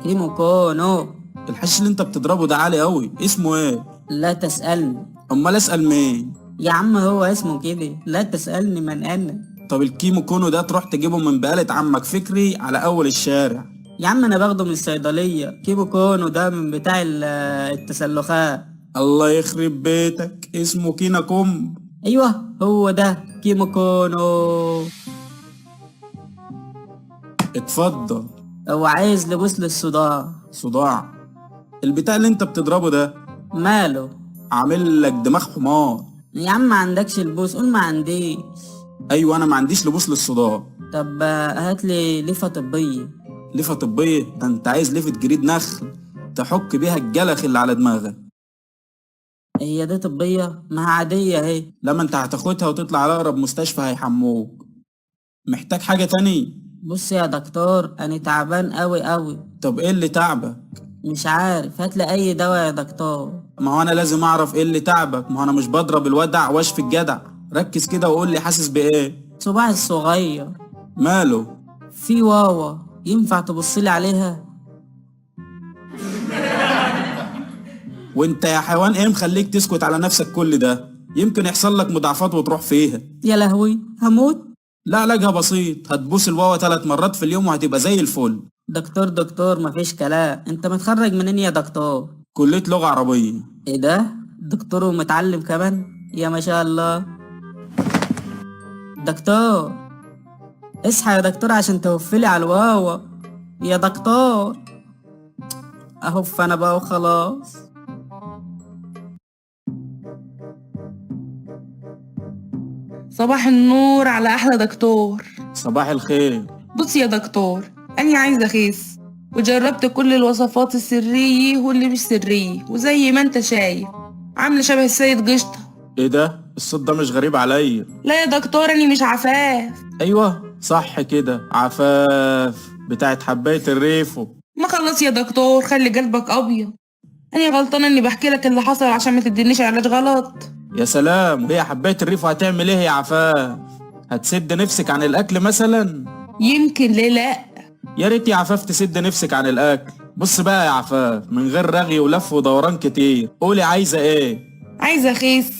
كيمو كونو. الحش اللي انت بتضربه ده عالي قوي، اسمه ايه؟ لا تسألني. امال اسأل مين؟ يا عم هو اسمه كده، لا تسألني من انا. طب الكيمو كونو ده تروح تجيبه من بقالة عمك فكري على اول الشارع. يا عم انا باخده من الصيدلية، كيمو كونو ده من بتاع التسلخات. الله يخرب بيتك، اسمه كينا كوم. ايوه هو ده كيمو كونو. اتفضل. هو عايز لبوس للصداع. صداع؟ البتاع اللي انت بتضربه ده ماله؟ عامل لك دماغ حمار. يا عم ما عندكش لبوس؟ قول ما عنديش. ايوه انا ما عنديش لبوس للصداع. طب هات لي لفه طبية. لفه طبية؟ ده انت عايز لفه جريد نخل تحك بيها الجلخ اللي على دماغك. هي دي طبية؟ ما عادية اهي. لما انت هتاخدها وتطلع على اقرب مستشفى هيحموك. محتاج حاجة تاني؟ بص يا دكتور انا تعبان قوي قوي. طب ايه اللي تعبك؟ مش عارف، هات لي اي دواء يا دكتور. ما هو انا لازم اعرف ايه اللي تعبك، ما هو انا مش بضرب الودع واشفي الجدع. ركز كده وقول لي حاسس بايه. صباعي الصغير. ماله؟ في واوا، ينفع تبص لي عليها؟ وانت يا حيوان ايه مخليك تسكت على نفسك كل ده؟ يمكن يحصل لك مضاعفات وتروح فيها. يا لهوي هموت. لا، علاجها بسيط، هتبوس الواوا 3 مرات في اليوم وهتبقى زي الفل. دكتور دكتور مفيش كلام، انت متخرج منين يا دكتور؟ كلية لغة عربية. ايه ده؟ دكتور ومتعلم كمان، يا ما شاء الله. دكتور اصحى يا دكتور عشان توفلي على الواوا يا دكتور. اهف انا بقى وخلاص. صباح النور على أحلى دكتور. صباح الخير. بص يا دكتور، أنا عايزة أخس، وجربت كل الوصفات السرية واللي مش سرية، وزي ما انت شايف عاملة شبه السيد قشطة. ايه ده؟ الصوت ده مش غريب عليا. لا يا دكتور أنا مش عفاف. ايوه صح كده، عفاف بتاعت حباية الريفو. ما خلص يا دكتور، خلي قلبك أبيض. أنا غلطانة إني بحكي لك اللي حصل عشان ما تدينيش علاج غلط. يا سلام، وهي حباية الريفو هتعمل ايه يا عفاف؟ هتسد نفسك عن الاكل مثلا؟ يمكن، ليه لا؟ يا ريت يا عفاف تسد نفسك عن الاكل. بص بقى يا عفاف، من غير رغي ولف ودوران كتير، قولي عايزه ايه؟ عايزة أخس.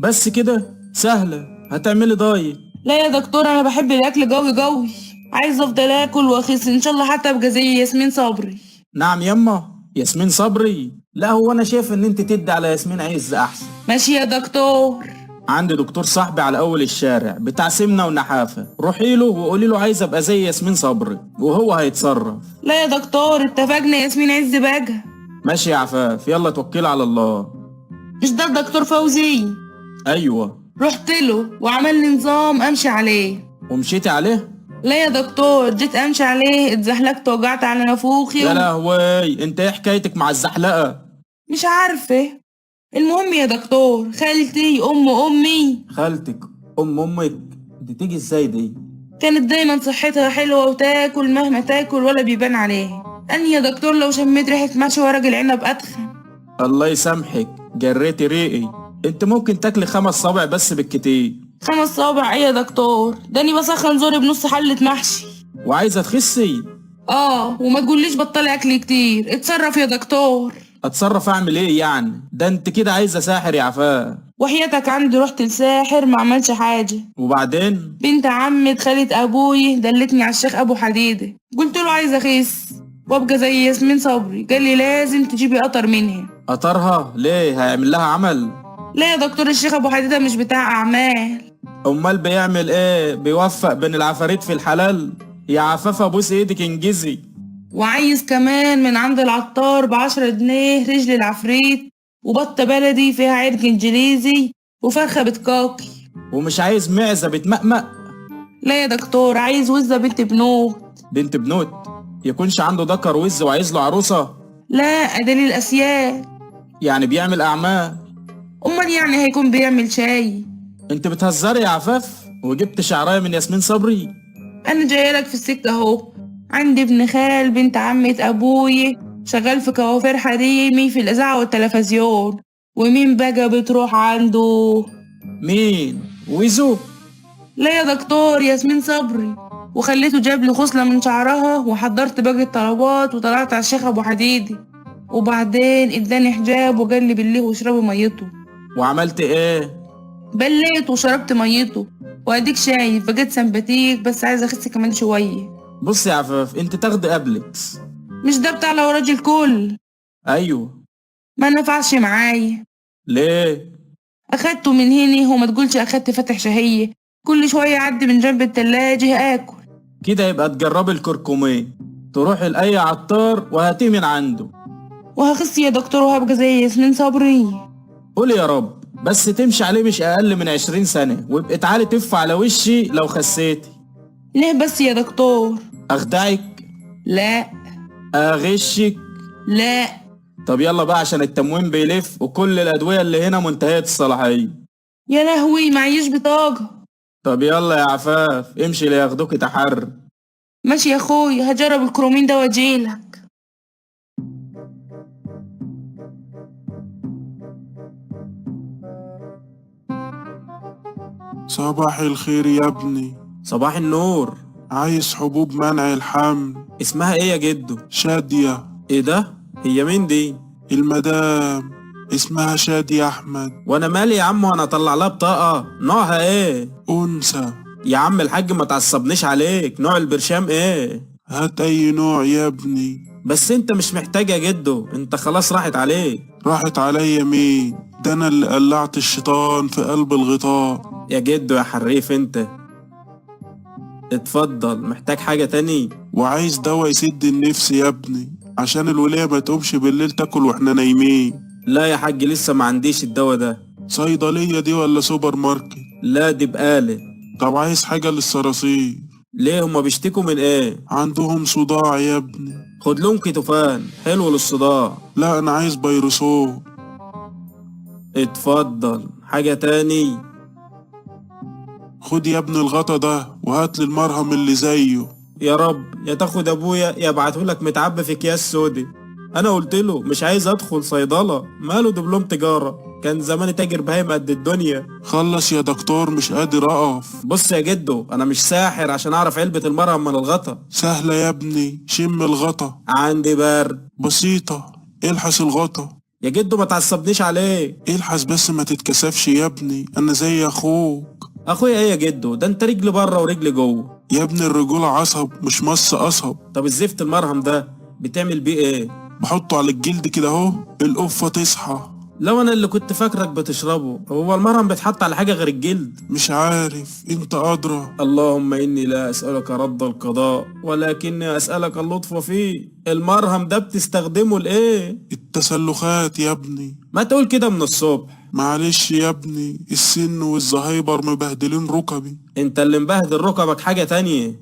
بس كده؟ سهله، هتعملي دايت. لا يا دكتور، أنا بحب الأكل قوي قوي، عايزة أفضل آكل وأخس إن شاء الله، حتى أبقى زي ياسمين صبري. نعم يما، ياسمين صبري؟ لا، هو انا شايف ان انت تدي على ياسمين عز احسن. ماشي يا دكتور. عندي دكتور صاحبي على اول الشارع بتاع سمنه ونحافه، روحي له وقولي له عايز ابقى زي ياسمين صبري وهو هيتصرف. لا يا دكتور، اتفقنا، ياسمين عز بقى. ماشي يا عفاف، يلا توكلي على الله. مش ده الدكتور فوزي؟ ايوه. رحت له وعمل لي نظام امشي عليه. ومشيتي عليه؟ لا يا دكتور، جيت امشي عليه اتزحلقت وقعت على نافوخي يا لهوي، انت ايه حكايتك مع الزحلقه؟ مش عارفه. المهم يا دكتور، خالتي ام امي. خالتك ام امك دي تيجي ازاي دي؟ كانت دايما صحتها حلوه وتاكل مهما تاكل ولا بيبان عليها. انا يا دكتور لو شميت ريحه محشي ورق العنب اتخن. الله يسامحك، جريتي ريقي. انت ممكن تاكلي 5 صابع بس بالكتير. 5 صوابع ايه يا دكتور؟ ده انا بسخن زوري بنص حله محشي. وعايزه تخسي؟ اه، وما تقوليش بطلي اكل كتير. اتصرف يا دكتور. اتصرف اعمل ايه يعني؟ ده انت كده عايزه ساحر يا عفاف. وحياتك عندي رحت لساحر ما عملش حاجه. وبعدين؟ بنت عمة خالة ابوي دلتني على الشيخ ابو حديده، قلت له عايزه اخس وابقى زي ياسمين صبري، قال لي لازم تجيبي قطر منها. قطرها ليه؟ هيعمل لها عمل؟ لا يا دكتور، الشيخ ابو حديده مش بتاع اعمال. امال بيعمل ايه؟ بيوفق بين العفاريت في الحلال؟ يا عفاف ابوس ايدك انجزي. وعايز كمان من عند العطار ب10 جنيه رجل العفريت وبطه بلدي فيها عرق انجليزي وفرخه بتكاكي. ومش عايز معزه بتمقمق؟ لا يا دكتور، عايز وزه بنت بنوت. بنت بنوت؟ يكونش عنده ذكر وز وعايز له عروسه؟ لا، ادالي الاسياد. يعني بيعمل اعمال؟ امال يعني هيكون بيعمل شاي؟ انت بتهزري يا عفاف؟ وجبت شعرايه من ياسمين صبري؟ انا جايه لك في السكه اهو. عندي ابن خال بنت عمة ابوي شغال في كوافير حريمي في الاذاعه والتلفزيون، ومين بقى بتروح عنده؟ مين؟ ويزو؟ لا يا دكتور، ياسمين صبري. وخليته جاب لي خصله من شعرها وحضرت باقي الطلبات وطلعت على الشيخ ابو حديدي، وبعدين اداني حجاب وقال لي بالله واشربي ميته. وعملت ايه؟ بليت وشربت ميته، واديك شايف بقيت سمباتيك، بس عايزه اخس كمان شويه. بص يا عفاف، انت تاخدي ابلكس. مش ده بتاع لو راجل كل؟ ايوه. ما نفعش معايا. ليه؟ اخدته من هنا وما تقولش اخدت فاتح شهيه، كل شويه اعدي من جنب التلاجة اكل. كده يبقى تجربي الكركميه، تروحي لاي عطار وهاتيه من عنده. وهخس يا دكتور وهبقى زي ياسمين صبري. قولي يا رب، بس تمشي عليه مش اقل من 20 سنه، وابقي تعالي تف على وشي لو خسيتي. ليه بس يا دكتور؟ اخدعك؟ لا. اغشك؟ لا. طب يلا بقى عشان التموين بيلف وكل الادويه اللي هنا منتهيه الصلاحيه. يا لهوي، معيش بطاقه. طب يلا يا عفاف امشي لياخدوك تحر. ماشي يا اخوي، هجرب الكرومين ده واجيلك. صباح الخير يا ابني. صباح النور. عايز حبوب منع الحمل. اسمها ايه يا جدو؟ شادية. ايه ده؟ هي مين دي؟ المدام. اسمها شادي احمد. وانا مالي يا عم، وانا اطلع لها بطاقة؟ نوعها ايه؟ انثى. يا عم الحاج ما تعصبنيش عليك، نوع البرشام ايه؟ هات اي نوع يا ابني. بس انت مش محتاج يا جدو، انت خلاص راحت عليك. راحت عليا مين؟ ده انا اللي قلعت الشيطان في قلب الغطاء. يا جدو يا حريف انت. اتفضل، محتاج حاجة تاني؟ وعايز دواء يسد النفس يا ابني، عشان الولية ما تقومش بالليل تاكل واحنا نايمين. لا يا حاج لسه ما عنديش الدواء ده. صيدلية دي ولا سوبر ماركت؟ لا دي بقالة. طب عايز حاجة للصراصير. ليه هما بيشتكوا من ايه؟ عندهم صداع يا ابني. خد لهم كيتوفان، حلو للصداع. لا انا عايز بيروسول. اتفضل، حاجة تاني؟ خد يا ابني الغطا ده وهات لي المرهم اللي زيه. يا رب يا تاخد ابويا يا ابعتهولك متعبي في اكياس سودي. انا قلت له مش عايز ادخل صيدلة، ماله دبلوم تجارة، كان زماني تاجر بهايم قد الدنيا. خلص يا دكتور مش قادر اقف. بص يا جدو، انا مش ساحر عشان اعرف علبة المرهم من الغطا. سهلة يا ابني، شم الغطا. عندي برد. بسيطة، الحس الغطا. يا جدو ما تعصبنيش عليك. الحس بس ما تتكسفش يا ابني، انا زي اخوك. اخويا ايه يا جدو؟ ده انت رجل بره ورجل جوه. يا ابني الرجولة عصب مش مص قصب. طب الزفت المرهم ده بتعمل بيه ايه؟ بحطه على الجلد كده اهو، القفة تصحى. لو انا اللي كنت فاكرك بتشربه. هو المرهم بيتحط على حاجة غير الجلد؟ مش عارف، انت ادرى. اللهم اني لا اسألك رد القضاء ولكني اسألك اللطف فيه. المرهم ده بتستخدمه لايه؟ التسلخات يا ابني. ما تقول كده من الصبح. معلش يا ابني، السن والزهايبر مبهدلين ركبي. انت اللي مبهدل ركبك حاجة تانية.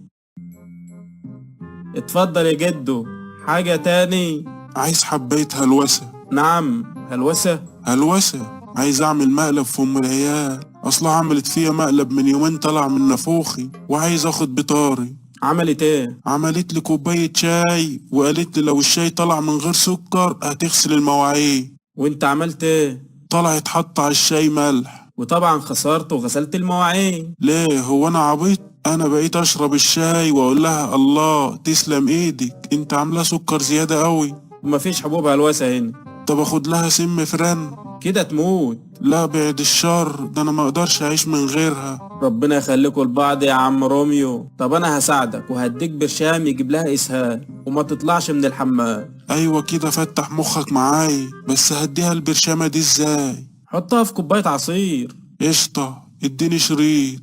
اتفضل يا جدو، حاجة تاني؟ عايز حباية هلوسة. نعم، هلوسة؟ هلوسة، عايز اعمل مقلب في ام العيال، اصلها عملت فيا مقلب من يومين طلع من نافوخي، وعايز اخد بطاري. عملت ايه؟ عملت لي كوباية شاي وقالت لي لو الشاي طلع من غير سكر هتغسل المواعين. وانت عملت ايه؟ طلعت حط على الشاي ملح. وطبعا خسرت وغسلت المواعين. ليه، هو انا عبيط؟ انا بقيت اشرب الشاي واقول لها الله تسلم ايدك، انت عامله سكر زياده قوي. ومفيش حبوب هلوسه هنا. طب اخد لها سم فرن؟ كده تموت. لا بعد الشر، ده انا ما اقدرش اعيش من غيرها. ربنا يخليكوا لبعض يا عم روميو. طب انا هساعدك وهديك برشام يجيب لها اسهال وما تطلعش من الحمام. ايوه كده، فتح مخك معايا. بس هديها البرشامه دي ازاي؟ حطها في كوبايه عصير. قشطه، اديني شريط.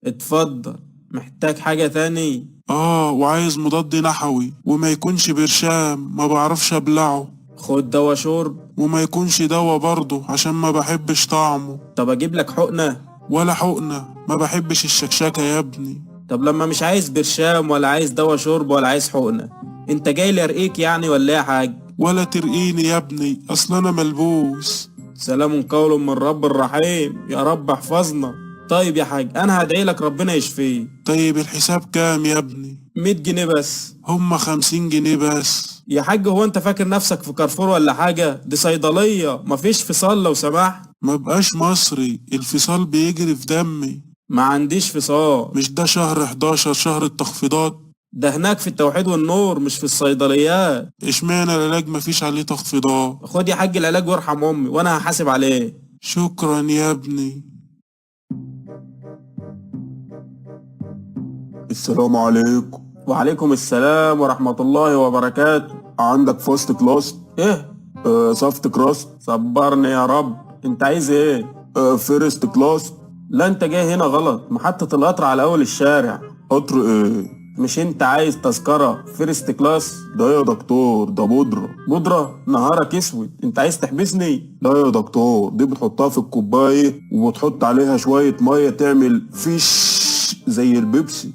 اتفضل، محتاج حاجه تاني؟ وعايز مضاد نحوي، وما يكونش برشام، ما بعرفش ابلعه. خد دوا شرب. وما يكونش دوا برضه عشان ما بحبش طعمه. طب اجيب لك حقنة؟ ولا حقنة، ما بحبش الشكشكة يا ابني. طب لما مش عايز برشام ولا عايز دوا شرب ولا عايز حقنة، انت جاي لي ارقيك يعني ولا ايه يا حاج؟ ولا ترقيني يا ابني، اصل انا ملبوس. سلام قول من رب الرحيم، يا رب احفظنا. طيب يا حاج، انا هدعي لك ربنا يشفيه. طيب الحساب كام يا ابني؟ 100 جنيه بس. هما 50 جنيه بس. يا حاج هو انت فاكر نفسك في كارفور ولا حاجة؟ دي صيدلية، مفيش فصال لو سمحت. ما بقاش مصري، الفصال بيجري في دمي. ما عنديش فصال. مش ده شهر 11 شهر التخفيضات؟ ده هناك في التوحيد والنور مش في الصيدليات. اشمعنى العلاج مفيش عليه تخفيضات؟ خد يا حاج العلاج وارحم امي وانا هحاسب عليه. شكرا يا ابني. السلام عليكم. وعليكم السلام ورحمة الله وبركاته. عندك first class؟ ايه؟ soft class. صبرني يا رب، انت عايز ايه؟ first class. لا انت جاي هنا غلط، محطة القطر على اول الشارع. قطر ايه؟ مش انت عايز تذكرة first class؟ ده يا دكتور ده بودرة. بودرة؟ نهارك اسود، انت عايز تحبسني؟ لا يا دكتور، دي بتحطها في الكوباية وبتحط عليها شوية مية تعمل فيش زي البيبسي.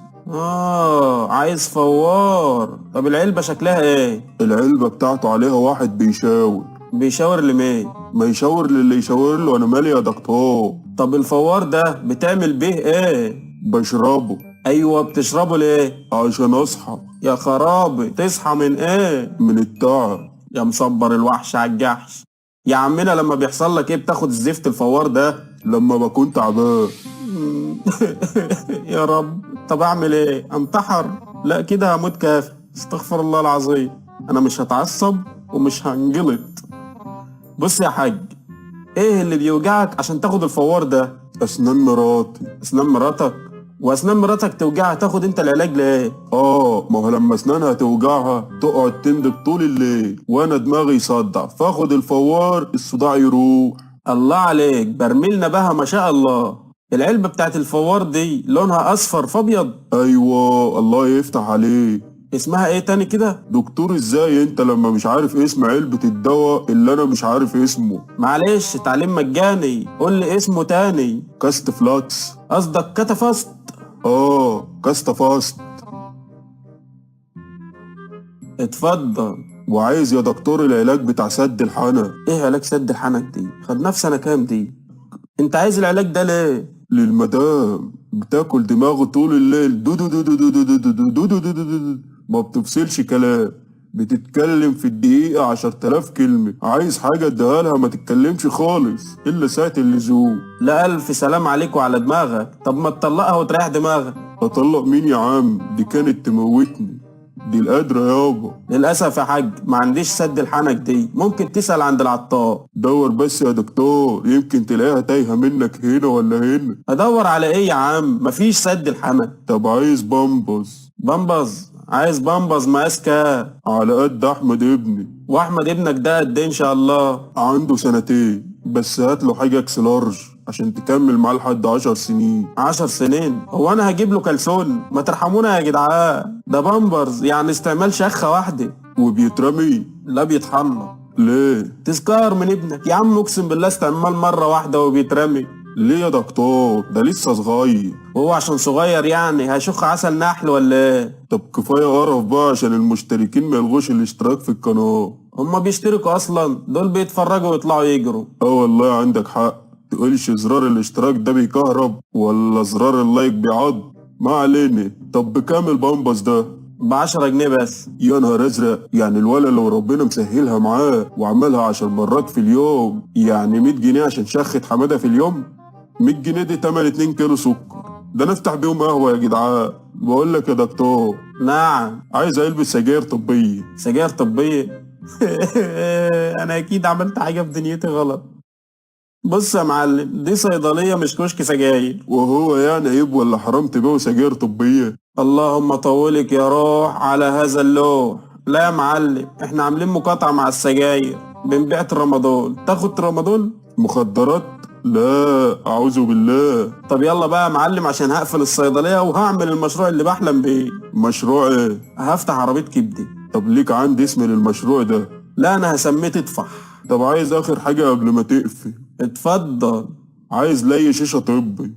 عايز فوار. طب العلبة شكلها ايه؟ العلبة بتاعته عليها واحد بيشاور. بيشاور لمين؟ ما يشاور للي يشاور له، انا مالي يا دكتور. طب الفوار ده بتعمل بيه ايه؟ بشربه. ايوه بتشربه ليه؟ عشان اصحى. يا خرابي، تصحى من ايه؟ من التعب. يا مصبر الوحش على الجحش. يا عمنا لما بيحصل لك ايه بتاخد الزفت الفوار ده؟ لما بكون تعبان. يا رب، طب اعمل ايه؟ انتحر؟ لا كده هموت كافي. استغفر الله العظيم. انا مش هتعصب ومش هنجلط. بص يا حاج، ايه اللي بيوجعك عشان تاخد الفوار ده؟ اسنان مراتي. اسنان مراتك؟ واسنان مراتك توجعها تاخد انت العلاج ليه؟ اه، ما هو لما اسنانها توجعها تقعد تندب طول الليل وانا دماغي يصدع، فاخد الفوار الصداع يروح. الله عليك، برميل نباهة ما شاء الله. العلبة بتاعت الفوار دي لونها اصفر فابيض؟ ايوه، الله يفتح عليك. اسمها ايه تاني كده؟ دكتور ازاي انت لما مش عارف اسم علبة الدواء اللي انا مش عارف اسمه؟ معلش، تعليم مجاني، قول لي اسمه تاني. كاست فلاكس. قصدك كتفست؟ اه، كاستفاست. اتفضل. وعايز يا دكتور العلاج بتاع سد الحنك. ايه علاج سد الحنك دي؟ خدناه في سنة كام دي؟ انت عايز العلاج ده ليه؟ للمدام، بتاكل دماغه طول الليل، دو دو دو دو دو دو دو دو دو دو دو دو دو، ما بتفصلش كلام، بتتكلم في الدقيقة 10,000 كلمة. عايز حاجة اديها لها ما تتكلمش خالص إلا ساعة اللزوم. لا ألف سلام عليك وعلى دماغك. طب ما تطلقها وتريح دماغك. أطلق مين يا عم؟ دي كانت تموتني، دي القادرة يابا. للأسف يا حاج ما عنديش سد الحنك دي، ممكن تسأل عند العطار. دور بس يا دكتور، يمكن تلاقيها تايهة منك هنا ولا هنا. أدور على إيه يا عم؟ مفيش سد الحنك. طب عايز بامبز. بامبز؟ عايز بامبز مقاس كام؟ على قد أحمد ابني. وأحمد ابنك ده قد إيه إن شاء الله؟ عنده 2 سنين، بس هات له حاجة X large عشان تكمل معاه لحد 10 سنين. 10 سنين؟ هو أنا هجيب له كلسون؟ ما ترحمونا يا جدعان، ده بامبرز يعني استعمال شخة واحدة. وبيترمي؟ لا بيتحنط. ليه؟ تذكار من ابنك يا عم، اقسم بالله استعمال مرة واحدة وبيترمي. ليه يا دكتور؟ ده لسه صغير. وهو عشان صغير يعني هيشخ عسل نحل ولا ايه؟ طب كفاية قرف بقى عشان المشتركين ما يلغوش الاشتراك في القناة. هما بيشتركوا اصلا؟ دول بيتفرجوا ويطلعوا يجروا. اه والله عندك حق، تقولش زرار الاشتراك ده بيكهرب ولا زرار ال like بيعض. ما علينا، طب بكام البامبس ده؟ ب10 جنيه بس. يا نهار ازرق، يعني الولد لو ربنا مسهلها معاه وعملها 10 مرات في اليوم يعني 100 جنيه عشان شخة حمادة في اليوم؟ 100 جنيه دي تمن 2 كيلو سكر، ده نفتح بيهم قهوة يا جدعان. بقول لك يا دكتور. نعم. عايز علبة سجاير طبية. سجاير طبية؟ انا اكيد عملت حاجة في دنيتي غلط. بص يا معلم، دي صيدلية مش كشك سجاير. وهو يعني عيب ولا حرام تبيعوا سجاير طبية؟ اللهم طولك يا روح على هذا اللوح. لا يا معلم، احنا عاملين مقاطعة مع السجاير، بنبيع ترامادول. تاخد ترامادول؟ مخدرات؟ لا اعوذ بالله. طب يلا بقى يا معلم عشان هقفل الصيدلية وهعمل المشروع اللي بحلم بيه. مشروع ايه؟ هفتح عربية كبدة. طب ليك عندي اسم للمشروع ده؟ لا انا هسميه تطفح. طب عايز اخر حاجة قبل ما تقفل. اتفضل. عايز لي شيشة طبي.